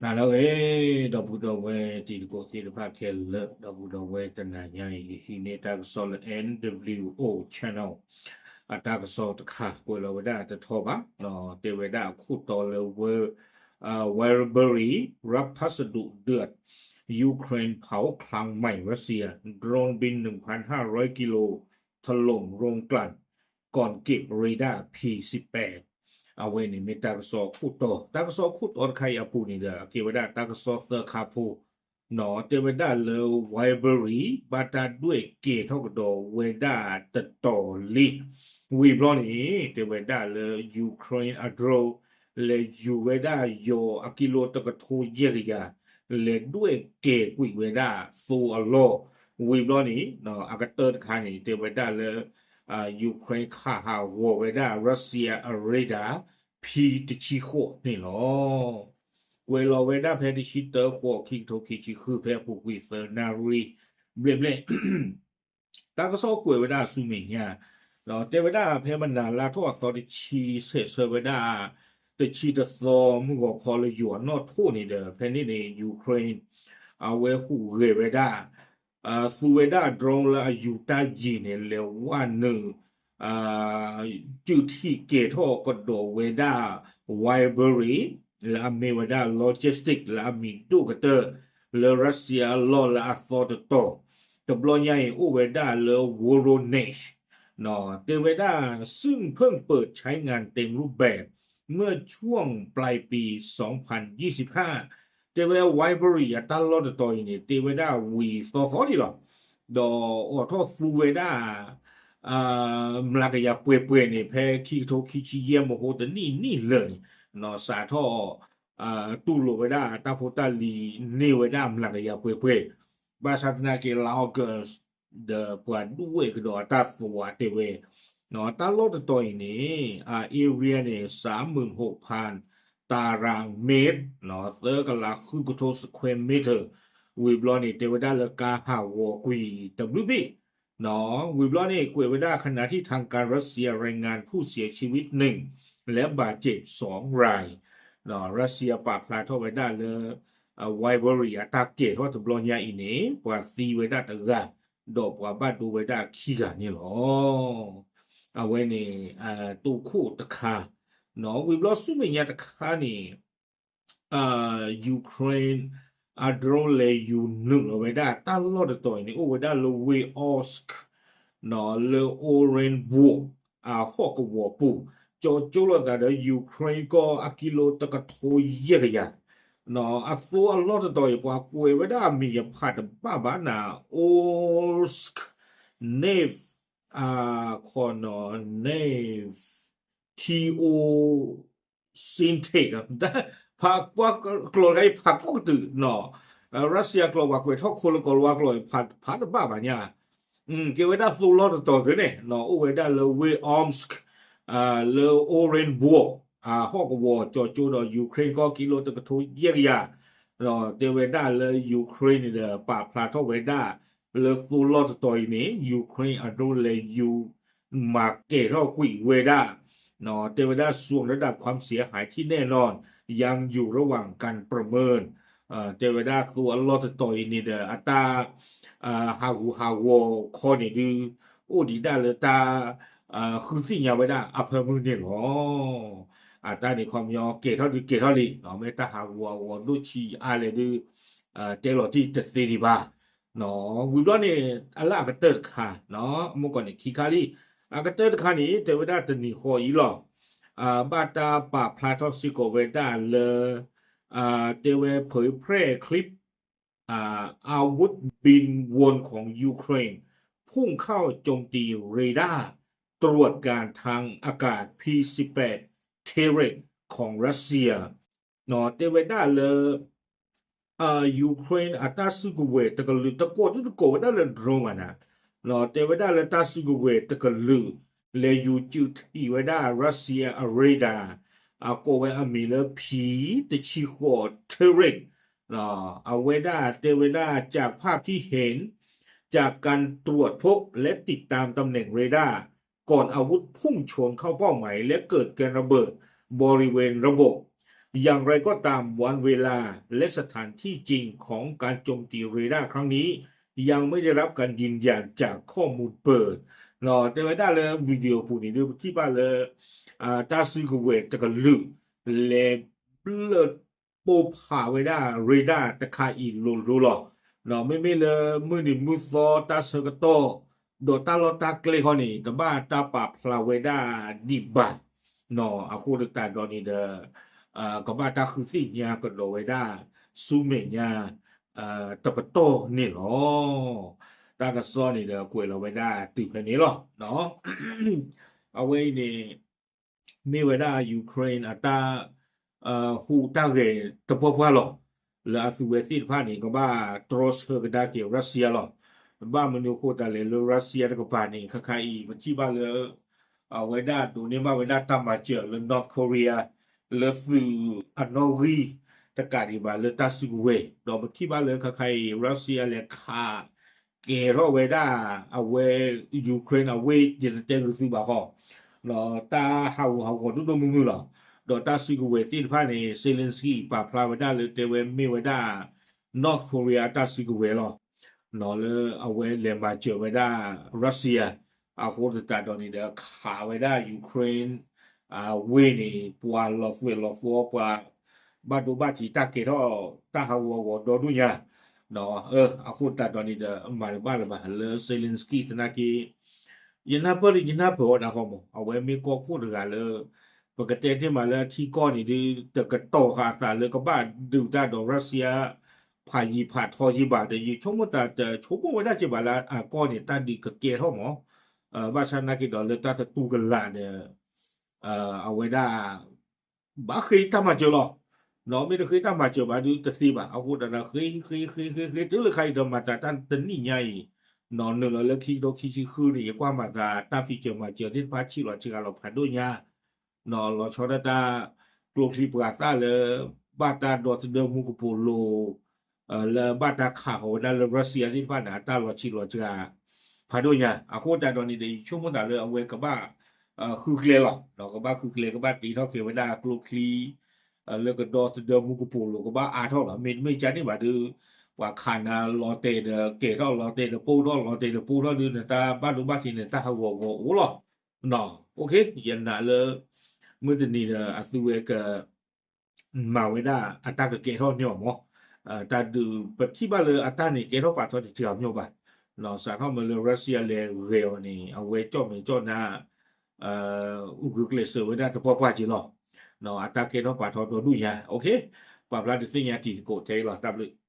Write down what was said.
ဟါလၢအဂ့ၤ, ဒီပုၢ်ဒီဝဲၢ်တံၤသကိးသ့ၣ်တဖၣ်ခဲလၢာ်, ဒီပုၢ်ဒီဝဲၢ်တနၤညါအံၤ ယဟံးန့ၢ်တၢ်ကစီၣ်လၢ NWO Channel အတၢ်ကစီၣ်တခါ ကွဲးလီၤဝဲဒၣ်တထီဘၣ်, တဲဝဲဒၣ်အခိၣ်တီလၢ Wildberry ရဖၢၣ်စဒိၣ်ဒၢး ယူၤခရ့ၣ် เผาคลังใหม่รัสเซีย โดรนบินหนึ่งพันห้าร้อยกิโล ถล่มโรงกลั่น ก่อนเก็บเรดาร์ พี สิบแปด အဝဲန့ၣ်မ့ၢ်တၢ်ကစီၣ်အခိၣ်တီ, တၢ်ကစီၣ်အခိၣ်တီတခါအံၤအပူၤန့ၣ်ဒီး အကဲဝဲဒၣ်တၢ်ကစီၣ်သၢခါဖိ, တဲဝဲဒၣ်လၢ Wildberry ဘၣ်တၢ်ဒွဲၣ်ကဲထီၣ်ကဒီးဝဲဒၣ်တတီၤလံ, ဝံၤဘျီန့ၣ် တဲဝဲဒၣ်လၢ ယူၤခရ့ၣ်အ drone လဲၤယူၤဝဲဒၣ်ယိၤအကံလိတကထိယဲၢ်ကယၤ, လဲၤဒွဲၣ်ကဲကွံာ်ဝဲဒၣ်သိအလီၢ်, ဝံၤဘျီန့ၣ် အကတၢၢ်တခါန့ၣ် တဲဝဲဒၣ်လၢ ယူၤခရ့ၣ်ခးဟးဂီၤဝဲဒၣ် Russia အ radar ဖံတဆံဃိးန့ၣ်လီၤ. ကွဲးလီၤဝဲဒၣ်ဖဲတဆံတၢ ဃိး ခံကထိခံဆံဃု ဖဲအပူၤကွံာ်သၢနၣ်ရံၣ်ဘျဲၣ်ဘျဲၣ် တၢ်ကစီၣ်ကွဲးဝဲဒၣ်ဆူမဲာ်ညါ, တဲဝဲဒၣ်ဖဲမနၤလါထီၣ်အသီတဆံ ဆဲးဆၢဝဲဒၣ် တဆံတသီ မုၢ်ဂီၤခီလၢယိၤအနီၣ်ထိၣ်န့ၣ်ဒီး ဖဲန့ၣ်န့ၣ် ယူၤခရ့ၣ် အဝဲဟူးဂဲၤဝဲဒၣ် သူဝဲဒၣ် drone လၢအယူၤတၢ်ယံၤန့ၣ် လဲၤဝဲနုာ် စုၣ်ထံၣ်ကဲထီၣ်ကဒီးဝဲဒၣ် Wildberry လၢအမ့ၢ်ဝဲဒၣ် logistic လၢအမံၤဒိၣ်ကတၢၢ် လၢ Russia အလီၢ်လၢအသီတတီၤ, တဘျီညါအံၤအိၣ်ဝဲဒၣ်လၢ Voronezh တဲဝဲဒၣ် ซึ่งเพิ่งเปิดใช้งานเต็มรูปแบบเมื่อช่วงปลายปีสองพันยี่สิบห้า တဲဝဲ Wildberry အတၢ်လီၢ်တတီၤအံၤန့ၣ် တဲဝဲဒၣ်ဝံၤသီသီလံလီၤ. ဒီးအိးထီၣ်သူဝဲဒၣ် မျးကယၤပှဲၤပှဲၤန့ၣ် ဖဲခံကထိခံဆံယဲၢ် မဟိတနံၣ်နံၣ်လၢာ်န့ၣ် စးထီၣ် တူၢ်လိာ်ဝဲဒၣ်တၢ်ဖိတၢ်လံၤန့ၢ်ဝဲဒၣ်မျးကယၤပှဲၤပှဲၤ, ဘၣ်ဆၣ်သနာ်က့ လါ August ဒီးပှၤဒွဲၣ်ကဒီးအတၢ်သဝးတဲဝဲ တၢ်လီၢ်တတီၤအံၤန့ၣ် အ area န့ၣ် သၢမုၢ်ဟူးဖၢၣ် တၢ်ရၤမ့ၢ် သၢကလးဃုကထိ square meter ဝံၤဘျီန့ၣ် တဲဝဲဒၣ်လၢကါဟးဂီၤကွံာ်တဘျုးဘ့ၣ် ဝံၤဘျီန့ၣ် ကွဲးဝဲဒၣ် ขณะที่ทางการรัสเซียรายงานผู้เสียชีวิตหนึ่งและบาดเจ็บสองราย Russia ပာ်ဖျါထီၣ်ဝဲဒၣ်လၢ Wildberry အတၢ်ကဲထီၣ်တဘျီညါအံၤန့ၣ် ပှၤသံဝဲဒၣ်တဂၤ ဒီးပှၤဘၣ်ဒိဝဲဒၣ်ခံဂၤန့ၣ်လီၤ. အဝဲန့ၣ် တိခိၣ်တခါ ဝံၤဘျီဆူမဲာ်ညါတခါန့ၣ် ယူၤခရ့ၣ် အ drone လဲၤယူၤနုာ်လီၤဝဲဒၣ်တၢ်လီၢ်တတီၤအံၤန့ၣ် အိၣ်ဝဲဒၣ်လၢ ဝ့ၢ် Omsk လၢ Orenburg အဟီၣ်ကဝီၤပူၤ, ကၠီကၠိလိာ်သးဒီး ယူၤခရ့ၣ်ကီၢ်အကံလိတကထိယဲၢ်ကယၤ, အသိအလီၢ်တတီၤအံၤ ပှၤကွဲးဝဲဒၣ်အမံၤယဖးတဘၣ်ဘၣ်နၤ Omsk Neft ခီနီၤ Neft T O Synthet ဖးကွၢ်ကျိာ်တခါအံၤဖးကိးကတုာ်နီၤ, Russia ကျိာ်ပှၤကွဲးထီၣ်ခိလၢကီၤလၤဝါကျိာ်အံၤ ဖးတဘၣ်ဘၣ်ညါ, ကဲဝဲဒၣ်သိလီၢ်တတီၤသ့န့ၣ် အိၣ်ဝဲဒၣ်လၢ ဝ့ၢ် Omsk လၢ Orenburg အဟီၣ်ကဝီၤ ကၠီကၠိဒီး ယူၤခရ့ၣ်ကီၢ် ကံလိတကထိယဲၢ်ကယၤ, တဲဝဲဒၣ်လၢ ယူၤခရ့ၣ်န့ၣ်ဒီး ပာ်ဖျါထီၣ်ဝဲဒၣ် လၢသိလီၢ်တတီၤအံၤန့ၣ် ယူၤခရ့ၣ်အဒိလဲၤယူၤ မၤကဲၤထီၣ်ကွံာ်ဝဲဒၣ် တဲဝဲဒၣ် ส่วนระดับความเสียหายที่แน่นอนยังอยู่ระหว่างการประเมิน တဲဝဲဒၣ်သိအလီၢ်တတီၤအံၤန့ၣ်ဒီး အတၢ် ဟးဂူာ်ဟးဂီၤခီန့ၣ်ဒုး အိၣ်ဒံးဒၣ်လၢတၢ် ဃုသ့ၣ်ညါဝဲဒၣ်အဖၢမုၢ်န့ၣ်လီၤ. အတၢ်န့ၣ်ခီပညီ ကဲၤထီၣ်ဒုးကဲၤထီၣ်လံ, မ့ၢ်တၢ်ဟးဂူာ်ဟးဂီၤဒိၣ်ဆံးအါလဲၣ်ဒုး တဲလီၤတံၢ်တသ့ဒံးဘၣ်. ဝံၤဘျီန့ၣ် အလၢအကတၢၢ်တခါ, မ့ၢ်ကီးန့ၣ်ခံခါလံ, အကတၢၢ်တခါန့ၣ် တဲဝဲဒၣ်တနံၤဃီအံၤလီၤ. ဘၣ်တၢ်ပာ်ဖျါထီၣ်စ့ၢ်ကီးဝဲဒၣ်လၢ တဲဝဲ เผยแพร่คลิป อาวุธบินวนของยูเครน พุ่งเข้าโจมตีเรดาร์ตรวจการทางอากาศ พี สิบแปด Terek ของรัสเซีย တဲဝဲဒၣ်လၢ ယူၤခရ့ၣ်အတၢ်စုကဝဲၤတကလုာ် တကိးဒုတကိးဝဲဒၣ်လၢ drone ဘၣ်နၤ, တဲဝဲဒၣ်လၢတၢ်စုကဝဲၤတကလုာ် လဲၤယူၤစုၣ်ထံၣ်ဝဲဒၣ် Russia အ radar အကိးဝဲအမံၤလၢ ဖံ တဆံဃိး Terek အဝဲဒၣ်တဲဝဲဒၣ် จากภาพที่เห็น จากการตรวจพบและติดตามตำแหน่งเรดาร์ ก่อนอาวุธพุ่งชนเข้าเป้าหมายและเกิดการระเบิดบริเวณระบบ อย่างไรก็ตาม วันเวลาและสถานที่จริงของการโจมตีเรดาร์ครั้งนี้ ยังไม่ได้รับการยืนยันจากข้อมูลเปิด တဲဝဲဒၣ်လၢ video ပူၤန့ၣ်ဒုး ပထံၣ်ဘၣ်လၢ တၢ်စုကဝဲၤတကလုာ် လဲၤဘျၢၣ်ပိၢ်ဖးဝဲဒၣ် radar တခါအံၤလိၤလိၤလီၤ. မ့မ့ၢ်လၢမုၢ်နံၤမုၢ်သီတၢ်ဆၢကတီၢ် ဒီးတၢ်လီၢ်တၢ်ကျဲခီန့ၣ် တဘၣ်တၢ်ပာ်ဖျါဝဲဒၣ်ဒံးဘၣ်. အဃိသတးဒီးန့ၣ်ဒီး ကဘၣ်တၢ်ဃုသ့ၣ်ညါကဒီးဝဲဒၣ် ဆူမဲာ်ညါ တပတီၢ်န့ၣ်လီၤ. တၢ်ကစီၣ်န့ၣ်ဒီးကွဲးလီၤဝဲဒၣ်တုၤဖဲန့ၣ်လီၤ. အဝဲအံၤန့ၣ် မ့ၢ်ဝဲဒၣ် Ukraine အတၢ် ဟူးတၢ်ဂဲၤတပှၢ်ပှၢ်လီၤ. လၢအသုဝဲသ့ၣ်တဖၣ်န့ၣ် ကဘၣ်တြီဆၢကဒါက့ၤ Russia လီၤ. ဘၣ်မနုၤအဃိသတးလဲၣ်လၢ Russia တကပၤန့ၣ် ခါခါအံၤ ပထံၣ်ဘၣ်လၢ အဝဲဒၣ်ဒိးန့ၢ်ဘၣ်ဝဲဒၣ်တၢ်မၤစၢၤလၢ North Korea လၢသုးအနီၣ်ဂံၢ်တကးဒံးဘၣ်လၢတၢ်စုကဝဲၤ ဒီးပထံၣ်ဘၣ်လၢခါခါအံၤ Russia လဲၤခး ကဲၤထီၣ်ဝဲဒၣ် အဝဲ Ukraine အဝ့ၢ် ယတတဲဂုာ်သုဘၣ်ဃီ တၢ်ဟးဂူာ်ဟးဂီၤဒိၣ်ဒိၣ်မုၢ်မုၢ်လီၤ. ဒီးတၢ်စုကဝဲၤသ့ၣ်တဖၣ်န့ၣ် Zelensky ပာ်ဖျါဝဲဒၣ်လၢတဲဝဲမ့ၢ်ဝဲဒၣ် North Korea အတၢ်စုကဝဲၤလီၤ. လၢအဝဲလဲၤမၤစၢၤဝဲဒၣ် Russia အဃိသတးဒီးန့ၣ်ဒီး ခးဝဲဒၣ် Ukraine အဝ့ၢ်န့ၣ် ပှၤလီၤသွဲၣ်လီၤသီ ပှၤ ဘၣ်ဒိဘၣ်ထံးတၢ်ကဲထီၣ် တၢ်ဟးဂူာ်ဟးဂီၤဒီဒိၣ်ညါ အဃိသတးဒီးန့ၣ်ဒီး မၤတဘၣ်လၢၤဘၣ်လၢ Zelensky သနာ်က့ ယနၢ်ပၢၢ်လၢယနၢ်ပၢၢ်ဝဲဒၣ်ဃီမး အဝဲမ့ၢ်ကီၢ်ခိၣ်တဂၤလၢ ပကတဲတ့ၢ်မးလၢအထံကီၢ်န့ၣ်ဒုး တကတီၤဃာ်အသးလၢကဘၣ်ဒုးတၢ်ဒီး Russia ဖးယံၤဖးထီယံၤဘၣ်ဒီး ယဆိကမိၣ်သးတဆိကမိၣ်ဝဲဒၣ်က့ၤဘၣ်လၢအကီၢ်န့ၣ် တၢ်ဒုးကကဲထီၣ်မး ဘၣ်ဆၣ်သနာ်က့ဒီးလၢတၢ်သတူၢ်ကလာ်ဒီး အဝဲဒၣ် ဘၣ်ဃ့တၢ်မၤစၢၤလီၤ. မ့ၢ်တဃ့တၢ်မၤစၢၤဘၣ်ဒုးတသ့ဘၣ်. အဃိသတးဒီး ဃ့ ဃ့ ဃ့ ဃ့ တုၤလၢခါအံၤဒီးမၤသးတၢ်တနံၣ်ညါအံၤ နုာ်လီၤလၢခံကထိခံဆံဃုန့ၣ် ယကွၢ်မၤသး တၢ်ဖံးစၢၤမၤစၢၤသ့ၣ်တဖၣ်ဆံးလီၤစှၤလီၤဖးဒိၣ်ညါ လီၤဆီဒၣ်တၢ် ကျိချံပှၤသၣ်လၢ ဘၣ်တၢ်ဒီသဒၢမူကပိာ်လိၤ လၢဘၣ်တၢ်ခးဃီၤဝဲဒၣ်လၢ Russia သ့ၣ်တဖၣ်န့ၣ် အတၢ်လီၤဆံးလီၤစှၤ ဖးဒိၣ်ညါ အဃိသတးဒီးန့ၣ်ဒီး ယဆိကမိၣ်သးလၢအဝဲကဘၣ် ဃုကျဲလီၤ. ကဘၣ်ဃုကျဲ ကဘၣ်တ့ထီၣ်က့ၤဝဲဒၣ်ကျိချံ လၢကဒီသဒၢမူကပိာ်လိၤ ကဘၣ်အါထီၣ်လီၤ. မ့တမ့ၢ်ကန့ၣ်ဘၣ်ဒုး ပှၤခးနၤလီၤတဲာ်ဒီးကဲၤထီၣ် လီၤတဲာ်ဒီးပိၢ်ထီၣ် လီၤတဲာ်ဒီးပိၢ်ထီၣ်ဒုး နတၢ်ဘၣ်ဒိဘၣ်ထံးန့ၣ်တၢ်ဟးဂီၤဂီၤအိၣ်လီၤ. ယနာ်လၢ မုၢ်တနံၤဒီးအသုဝဲက မၤဝဲဒၣ်အတၢ်ကကဲထီၣ်န့ၢ်အီၤမး, တၢ်ဒုးပထံၣ်ဘၣ်လၢအတၢ်န့ၣ်ကဲထီၣ်ပာ်ထီၣ်တစှၤမးဘၣ်, စးထီၣ်မ့ၢ်လၢ Russia လဲၤဂဲၤအီၤန့ၣ် အဝဲကၠီၣ်မဲာ်ကၠီၣ်နါ ဂုာ်ကျဲးစၢးဝဲဒၣ်သပှၢ်ပှၢ်က့ၤလီၤ. အတၢ်ကဲထီၣ်ပာ်ထီၣ်ဒီဒူၣ်ညါ, ပာ်ဖျါဒုးသ့ၣ်ညါတံၤသကိးထဲအံၤလီၤ. တၢ်ဘျုး